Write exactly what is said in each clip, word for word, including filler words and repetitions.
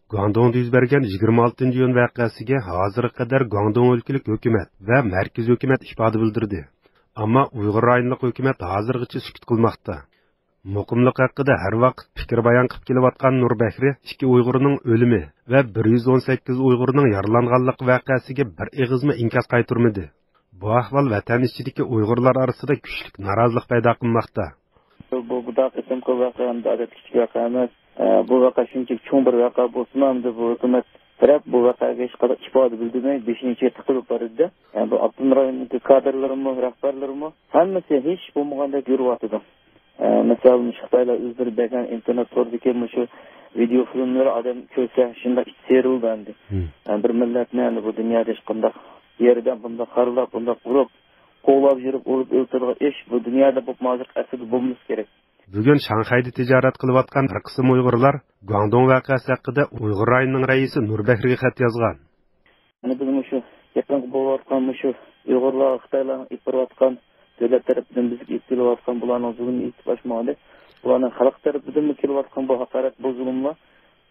گۇاڭدۇڭدا يۈز بەرگەن يىگىرمە ئالتىنچى ئىيۇن ۋەقەسىگە ھازىرغا قەدەر گۇاڭدۇڭ ئۆلكىلىك ھۆكۈمەت ۋە مەركىزىي ھۆكۈمەت ئىپادە بىلدۈردى. ئەمما ئۇيغۇر رايونلۇق ھۆكۈمەت ھازىرغىچە سۈكۈت قىلماقتا. مۇقىملىق ھەققىدە ھەر ۋاقىت پىكىر بايان قىلىپ كېلىۋاتقان نۇر بەھرى ئىككى ئۇيغۇرنىڭ ئۆلۈمى ۋە بىر يۈز ئون سەككىز ئۇيغۇرنىڭ يارىلانغانلىقى ۋەقەسىگە بىر ئېغىزمۇ ئىنكاس قايتۇرمىدى. بۇ ئەھۋال ۋەتەن ئىچىدىكى ئۇيغۇرلار ئارىسىدا كۈچلۈك نارازىلىق پەيدا قىلماقتا. بۇ، بۇنداق قېتىمقى ۋەقە ئەمدى ئادەتتىكىچە ۋەقە ئەمەس. ئە، بۇ ۋەقە شۇنچىلىك چوڭ بىر ۋەقە بولسىمۇ، ئەمدى بۇ ھۆكۈمەت تەرەپ بۇ ۋەقەگە ھېچقانداق ئىپادە بىلدۈرمەي، بېشىنى چېتىقىپ بارىدۇ. ئە، بۇ ئاپتونوم رايوننىڭ كادىرلىرىمۇ، رەھبەرلىرىمۇ ھەممىسى ھېچ بولمىغاندەك يۈرۈۋاتىدۇ. ئە، مىسال، مۇشۇ خىتايلار ئۆزلىرى بەرگەن ئىنتېرنېت توردىكى مۇشۇ ۋىدېئو فىلىملىرى ئادەم كۆرسە، شۇنداق ئىچى سىيرىلىدۇ ئەمدى. مم. ئە، بىر مىللەتنى ئەمدى بۇ دۇنيادا ھېچقانداق يەردە بۇنداق خارلاپ، بۇنداق ئۇرۇپ، قوغلاپ يۈرۈپ، ئۇرۇپ ئۆلتۈرىدىغان ئىش بۇ دۇنيادا بولۇپ، ھازىرقى ئەسىردە بولمىسا كېرەك. بۈگۈن شاڭخەيدە تىجارەت قىلىۋاتقان بىر قىسىم ئۇيغۇرلار گۇاڭدۇڭ ۋەقەسى ھەققىدە ئۇيغۇر رايونىنىڭ رەئىسى نۇر بەھرىگە خەت يازغان. يەنە بىز مۇشۇ يېقىنقى بولۇۋاتقان مۇشۇ ئۇيغۇرلارغا خىتايلارنىڭ ئېلىپ بېرىۋاتقان، دۆلەت تەرىپىدىن بىزگە ئېلىپ كېلىۋاتقان بۇلارنىڭ زۇلۇمى ئېيتىپ ئاچمىغاندا، بۇلارنىڭ خەلق تەرىپىدىنمۇ كېلىۋاتقان بۇ ھاقارەت، بۇ زۇلۇملار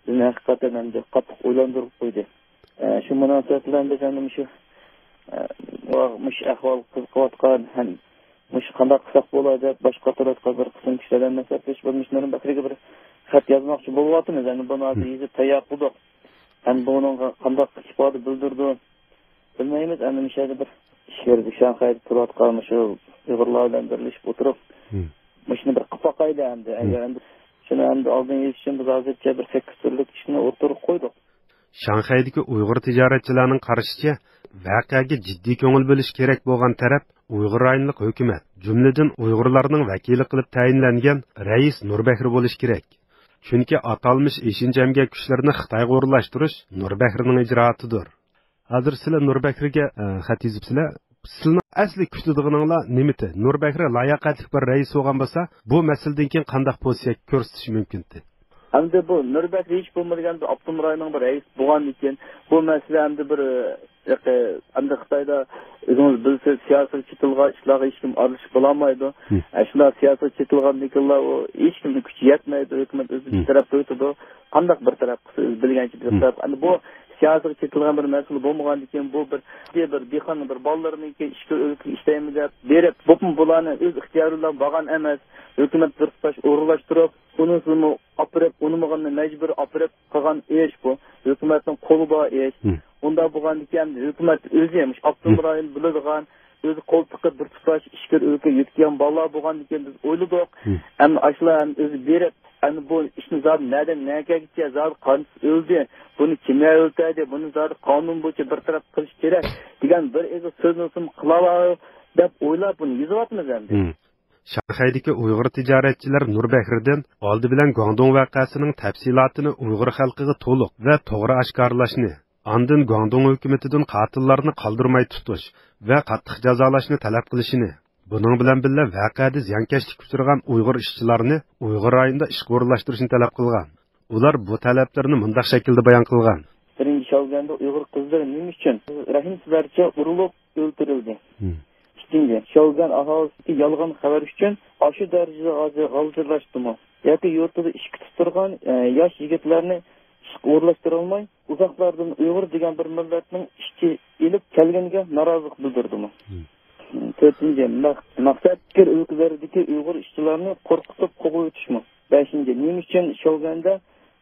بىزنى ھەقىقەتەن ئەمدى قاتتىق ئويلاندۇرۇپ قويدى. ئە، شۇ مۇناسىۋەت بىلەن بىز ئەمدى مۇشۇ، ئە، مۇشۇ ئەھۋالغا قىزىقىۋاتقان ھەم مۇشۇ قانداق قىلساق بولار دەپ باش قاتۇرۇۋاتقان بىر قىسىم كىشىلەر بىلەن مەسلىھەتلىشىپ، مۇشۇنىڭ بىرىگە بىر خەت يازماقچى بولۇۋاتىمىز. ئەمدى بۇنى ھازىر يېزىپ تەييار قىلدۇق. ئەمدى بۇنىڭغا قانداق ئىپادە بىلدۈرىدۇ بىلمەيمىز. ئەمدى مۇشۇ يەردە بىر ئىش يېرىدە شاڭخەيدە تۇرۇۋاتقان مۇشۇ ئۇيغۇرلار بىلەن بىرلىشىپ ئولتۇرۇپ، مۇشۇنى بىر قىلىپ باقايلى ئەمدى. ئەگەر ئەمدى شۇنى ئەمدى ئالدىنى ئېلىش ئۈچۈن بىز ھازىرچە بىر سەككىز تۈرلۈك ئىشنى ئوتتۇرىغا قويدۇق. شاڭخەيدىكى ئۇيغۇر تىجارەتچىلەرنىڭ قارىشىچە، ۋەقەگە جىددىي كۆڭۈل بۆلۈش كېرەك بولغان تەرەپ ئۇيغۇر رايونلۇق ھۆكۈمەت، جۈملىدىن ئۇيغۇرلارنىڭ ۋەكىلى قىلىپ تەيىنلەنگەن رەئىس نۇر بەھرى بولۇشى كېرەك. چۈنكى ئاتالمىش ئېشىنچە ئەمگەك كۈچلىرىنى خىتايغا ئورۇنلاشتۇرۇش نۇر بەھرىنىڭ ئىجرائاتىدۇر. ھازىر سىلەر نۇر بەھرىگە، ئە، خەت يېزىپسىلەر. سىلەرنىڭ ئەسلى كۈتىدىغىنىڭلار نېمىتى؟ نۇر بەھرى لاياقەتلىك بىر رەئىس بولغان بولسا، بۇ مەسىلىدىن كېيىن قانداق پوزىتسىيە كۆرسىتىشى مۇمكىنتى؟ ئەمدى بۇ نۇر بەھرى ھېچ بولمىغاندا ئاپتونوم رايوننىڭ بىر رەئىسى بولغاندىن كېيىن، بۇ مەسىلە ئەمدى بىر، ئە، ئەمدى خىتايدا ئۆزىڭىز بىلىسىز، سىياسىي چېتىلغان ئىشلارغا ھېچكىم ئارىلىشىپ بولالمايدۇ. ئە، شۇنداق سىياسىي چېتىلغاندىن كېيىنلا ئۇ ھېچكىمنىڭ كۈچى يەتمەيدۇ، ھۆكۈمەت ئۆزى بىر تەرەپ قىلىۋېتىدۇ. قانداق بىر تەرەپ قىلسا ئۆزى بىلگەنچە بىر تەرەپ. ئەمدى بۇ سىياسىيغا چېتىلغان بىر مەسىلە بولمىغاندىكىن، بۇ بىر، بىر دېھقاننىڭ بىر بالىلىرىنىڭكى ئىچكىرى ئۆلكىگە ئىشلەيمەن دەپ بېرىپ، بولۇپمۇ بۇلارنى ئۆز ئىختىيارى بىلەن بارغان ئەمەس، ھۆكۈمەت بىر تۇتاش ئورۇنلاشتۇرۇپ، ئۇنىسىمۇ ئاپىرىپ، ئۇنىمىغاننى مەجبۇرىي ئاپىرىپ قىلغان ئىش بۇ. ھۆكۈمەتنىڭ قولى بار ئىش. ئۇنداق بولغاندىكىن، ھۆكۈمەت ئۆزى مۇشۇ ئاپتونوم رايون بىلىدىغان، ئۆزى قول تىقىپ بىر تۇتاش ئىچكىرى ئۆلكە يۆتكىگەن بالىلار بولغاندىكىن، بىز ئويلىدۇق. ئەمما ئاشۇلار ئەمدى ئۆزى بېرىپ، ئەمدى بۇ ئىشنى زادى نەدىن نەگىچە زادى قانسىز ئۆلدى، بۇنى كىملەر ئۆلتۈردى، بۇنى زادى قانۇن بويىچە بىر تەرەپ قىلىش كېرەك دېگەن بىر ئېغىز سۆزنى قىلالايدۇ دەپ ئويلاپ بۇنى يېزىۋاتىمىز ئەمدى. شاڭخەيدىكى ئۇيغۇر تىجارەتچىلەر نۇر بەھرىدىن ئالدى بىلەن گۇاڭدۇڭ ۋەقەسىنىڭ تەپسىلاتىنى ئۇيغۇر خەلقىگە تولۇق ۋە توغرا ئاشكارىلاشنى، ئاندىن گۇاڭدۇڭ ھۆكۈمىتىدىن قاتىللارنى قالدۇرماي تۇتۇش ۋە قاتتىق جازالاشنى تەلەپ قىلىشىنى، بۇنىڭ بىلەن بىللە، ۋەقەدە زىيانكەشلىككە ئۇچرىغان ئۇيغۇر ئىشچىلارنى ئۇيغۇر رايونىدا ئىشقا ئورۇنلاشتۇرۇشنى تەلەپ قىلغان. ئۇلار بۇ تەلەپلىرىنى مۇنداق شەكىلدە بايان قىلغان. بىرىنچى، شياۋگۈەندە ئۇيغۇر قىزلىرى نېمە ئۈچۈن رەھىمسىزلەرچە ئۇرۇلۇپ ئۆلتۈرۈلدى؟ ئىككىنچى، شياۋگۈەن ئاھالىسىدىكى يالغان خەۋەر ئۈچۈن ئاشۇ دەرىجىدە ھازىر غالجىرلاشتىمۇ؟ ياكى يۇرتىدا ئىش كۈتۈپ تۇرغان، ئە، ياش يىگىتلەرنى ئىشقا ئورۇنلاشتۇرالماي، ئۇزاقلاردىن ئۇيغۇر دېگەن بىر مىللەتنىڭ ئىشچى ئېلىپ كەلگىنىگە نارازىلىق بىلدۈردىمۇ؟ تۆتىنچى، مەق-، مەقسەت ئىچكىرى ئۆلكىلەردىكى ئۇيغۇر ئىشچىلارنى قورقۇتۇپ قوغلىۋېتىشمۇ؟ بەشىنچى، نېمە ئۈچۈن شياۋگۈەندە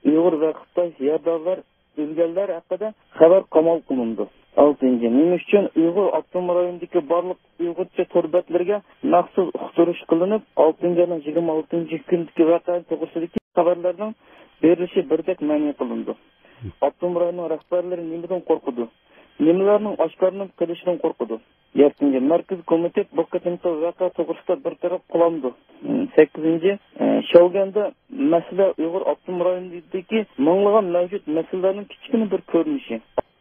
ئۇيغۇر ۋە خىتاي زەردارلار ئۆلگەنلەر ھەققىدە خەۋەر قامال قىلىنىدۇ؟ ئالتىنچى، نېمە ئۈچۈن ئۇيغۇر ئاپتونوم رايونىدىكى بارلىق ئۇيغۇرچە تور بەتلىرىگە مەخسۇس ئۇقتۇرۇش قىلىنىپ، ئالتىنچى ئاينىڭ يىگىرمە ئالتىنچى كۈنىدىكى ۋەقە توغرىسىدىكى خەۋەرلەرنىڭ بېرىلىشى بىردەك مەنئى قىلىنىدۇ؟ ئاپتونوم رايوننىڭ رەھبەرلىرى نېمىدىن قورقىدۇ؟ نېمىلەرنىڭ ئاشكارىلىنىپ قېلىشىدىن قورقىدۇ؟ يەتتىنچى، مەركىزىي كومىتېت بۇ قېتىمقى ۋەقە توغرىسىدا بىر تەرەپ قىلامدۇ؟ سەككىزىنچى، ئە، شياۋگۈەندە مەسىلە ئۇيغۇر ئاپتونوم رايونىدىكى مىڭلىغان مەۋجۇت مەسىلىلەرنىڭ كىچىككىنە بىر كۆرۈنۈشى.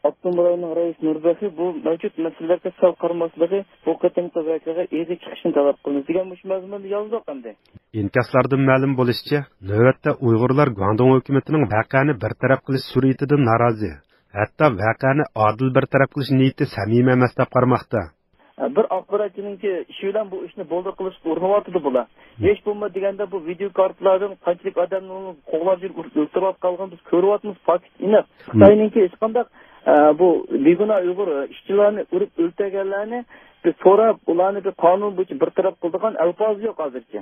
ئاپتونوم رايوننىڭ رەئىسى نۇر بەخشى بۇ مەۋجۇت مەسىلىلەرگە سەل قارىماسلىقى، بۇ قېتىمقى ۋەقەگە ئېغىر چىقىشنى تەلەپ قىلىمىز دېگەن مۇشۇ مەزمۇندا يازدۇق ئەمدى. ئىنكاسلاردىن مەلۇم بولۇشىچە، نۆۋەتتە ئۇيغۇرلار گۇاڭدۇڭ ھۆكۈمىتىنىڭ ۋەقەنى بىر تەرەپ قىلىش سۈرئىتىدىن نارازى. ھەتتا ۋەقەنى ئادىل بىر تەرەپ قىلىش نىيىتى سەمىمىي ئەمەس دەپ قارىماقتا. بىر ئاخباراتچىنىڭكى ئىشى بىلەن بۇ ئىشنى بولدۇر قىلىشقا ئۇرۇنۇۋاتىدۇ بۇلار. ھېچ بولمىدى دېگەندە، بۇ ۋىدېو كارتىلاردىن قانچىلىك ئادەمنى قوغلاپ يۈرۈپ ئۆلتۈرۈۋاتقانلىقىنى بىز كۆرۈۋاتىمىز، پاكىت ئېنىق. خىتاينىڭكى ھېچقانداق، ئە، بۇ بىگۇناھ ئۇيغۇر ئىشچىلارنى ئۇرۇپ ئۆلتۈرگەنلەرنى بىز سوراپ، ئۇلارنى بىر قانۇن بويىچە بىر تەرەپ قىلىدىغان ئەلپاز يوق ھازىرچە.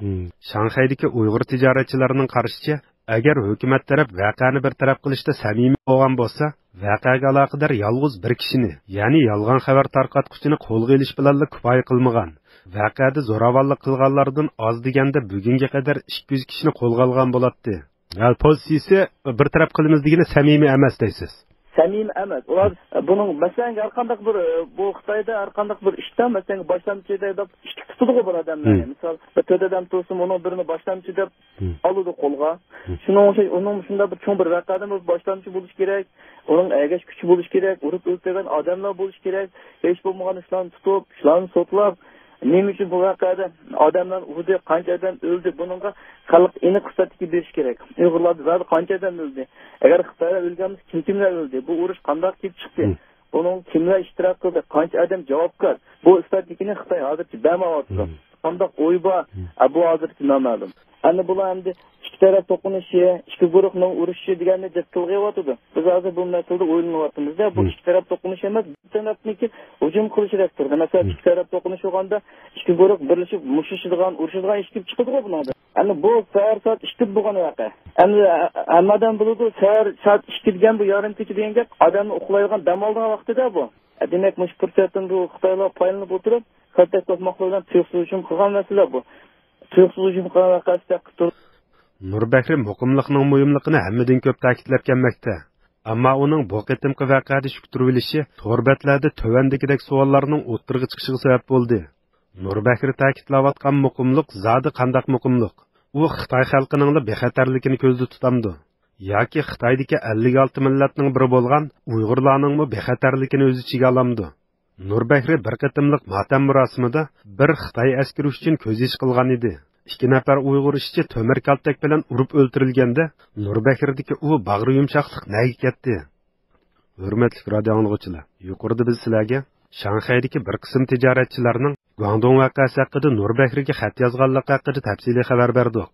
شاڭخەيدىكى ئۇيغۇر تىجارەتچىلىرىنىڭ قارىشىچە، ئەگەر ھۆكۈمەت تەرەپ ۋەقەنى بىر تەرەپ قىلىشتا سەمىمىي بولغان بولسا، ۋەقەگە ئالاقىدار يالغۇز بىر كىشىنى، يەنى يالغان خەۋەر تارقاتقۇچىنى قولغا ئېلىش بىلەنلا كۇپايە قىلمىغان، ۋەقەدە زوراۋانلىق قىلغانلاردىن ئاز دېگەندە بۈگۈنگە قەدەر ئىككى يۈز كىشىنى قولغا ئالغان بولاتتى. ھە، پوزىتسىيىسى بىر تەرەپ قىلىمىز دېگىنى سەمىمىي ئەمەس دەيسىز. سەمىمىي ئەمەس. ئۇلار بۇنىڭ، مەسىلەن، ھەر قانداق بىر، بۇ خىتايدا ھەر قانداق بىر ئىشتا، مەسىلەن، باشلامچى دەپ ئىشكە تۇتىدىغۇ بىر ئادەملەرنى. مىسال، بىر تۆت ئادەم تۇرسا، ئۇنىڭ بىرىنى باشلامچى دەپ ئالىدۇ قولغا. شۇنىڭ ئۈچۈن ئۇنىڭ شۇنداق بىر چوڭ بىر ۋەقەدىن بىر باشلامچى بولۇش كېرەك، ئۇنىڭ ئەگەش كۈچى بولۇش كېرەك، ئۇرۇپ ئۆلتۈرگەن ئادەملەر بولۇش كېرەك. ھېچ بولمىغاندا شۇلارنى تۇتۇپ، شۇلارنى سوتلاپ، نېمە ئۈچۈن بۇ ۋەقەدە ئادەملەر ئۇردى، قانچە ئادەم ئۆلدى، بۇنىڭغا خەلق ئېنىق ئىستاتىستىكا بېرىش كېرەك. ئۇيغۇرلاردا زادى قانچە ئادەم ئۆلدى؟ ئەگەر خىتايلار ئۆلگەن بولسا، كىم كىملەر ئۆلدى؟ بۇ ئۇرۇش قانداق كېلىپ چىقتى؟ بۇنىڭغا كىملەر ئىشتىراك قىلدى؟ قانچە ئادەم جاۋابكار؟ بۇ ئىستاتىستىكىنى خىتاي ھازىرچە بەرمەيۋاتىدۇ. قانداق ئوي بار؟ ئە، بۇ ھازىرچە نامەلۇم. ئەمدى بۇلار ئەمدى ئىككى تەرەپ توقۇنۇشى، ئىككى گۇرۇھنىڭ ئۇرۇشۇشى دېگەننى جىق تىلغا ئېلىۋاتىدۇ. بىز ھازىر بۇ مەسىلىدە ئويلىنىۋاتىمىز-دە، بۇ ئىككى تەرەپ توقۇنۇشى ئەمەس، بىر تەرەپنىڭكى ھۇجۇم قىلىشى دەپ تۇردى. مەسىلەن، ئىككى تەرەپ توقۇنۇشۇۋالغاندا ئىككى گۇرۇھ بىرلىشىپ مۇشتلىشىدىغان، ئۇرۇشىدىغان ئىش كېلىپ چىقىدىغۇ بۇنىڭدا. ئەمدى بۇ سەھەر سائەت ئىككىدە بولغان ۋەقە. ئەمدى ھەممە ئادەم بىلىدۇ، سەھەر سائەت ئىككى دېگەن بۇ يېرىم كېچە دېگەن گەپ، ئادەمنىڭ ئۇخلايدىغان، دەم ئالىدىغان ۋاقتىدا بۇ. دېمەك، مۇشۇ پۇرسەتتىن بۇ خىتايلار پايدىلىنىپ ئولتۇرۇپ، كالتەك توقماقلار بىلەن تۇيۇقسىز ھۇجۇم قىلغان مەسىلە بۇ. تۇيۇقسىز ھۇجۇم قىلغان ۋەقەسى دەپ تۇر. نۇر بەكرى مۇقىملىقنىڭ مۇھىملىقىنى ھەممىدىن كۆپ تەكىتلەپ كەلمەكتە. ئەمما ئۇنىڭ بۇ قېتىمقى ۋەقەدە شۈكتۈرۈۋېلىشى تور بەتلەردە تۆۋەندىكىدەك سوئاللارنىڭ ئوتتۇرىغا چىقىشىغا سەۋەب بولدى. نۇر بەكرى تەكىتلەۋاتقان مۇقىملىق زادى قانداق مۇقىملىق؟ ئۇ خىتاي خەلقىنىڭلا بىخەتەرلىكىنى كۆزدە تۇتامدۇ؟ ياكى خىتايدىكى ئەللىك ئالتە مىللەتنىڭ بىرى بولغان ئۇيغۇرلارنىڭمۇ بىخەتەرلىكىنى ئۆز ئىچىگە ئالامدۇ؟ نۇر بەكرى بىر قېتىملىق ماتەم مۇراسىمىدا بىر خىتاي ئەسكىرى ئۈچۈن كۆز يېشى قىلغان ئىدى. ئىككى نەپەر ئۇيغۇر ئىشچى تۆمۈر كالتەك بىلەن ئۇرۇپ ئۆلتۈرۈلگەندە، نۇر بەكرىدىكى ئۇ باغرى يۇمشاقلىق نەگە كەتتى؟ ھۆرمەتلىك رادىئو ئاڭلىغۇچىلار، يۇقىرىدا بىز سىلەرگە شاڭخەيدىكى بىر قىسىم تىجارەتچىلەرنىڭ گۇاڭدۇڭ ۋەقەسى ھەققىدە نۇر بەكرىگە خەت يازغانلىقى ھەققىدە تەپسىلىي خەۋەر بەردۇق.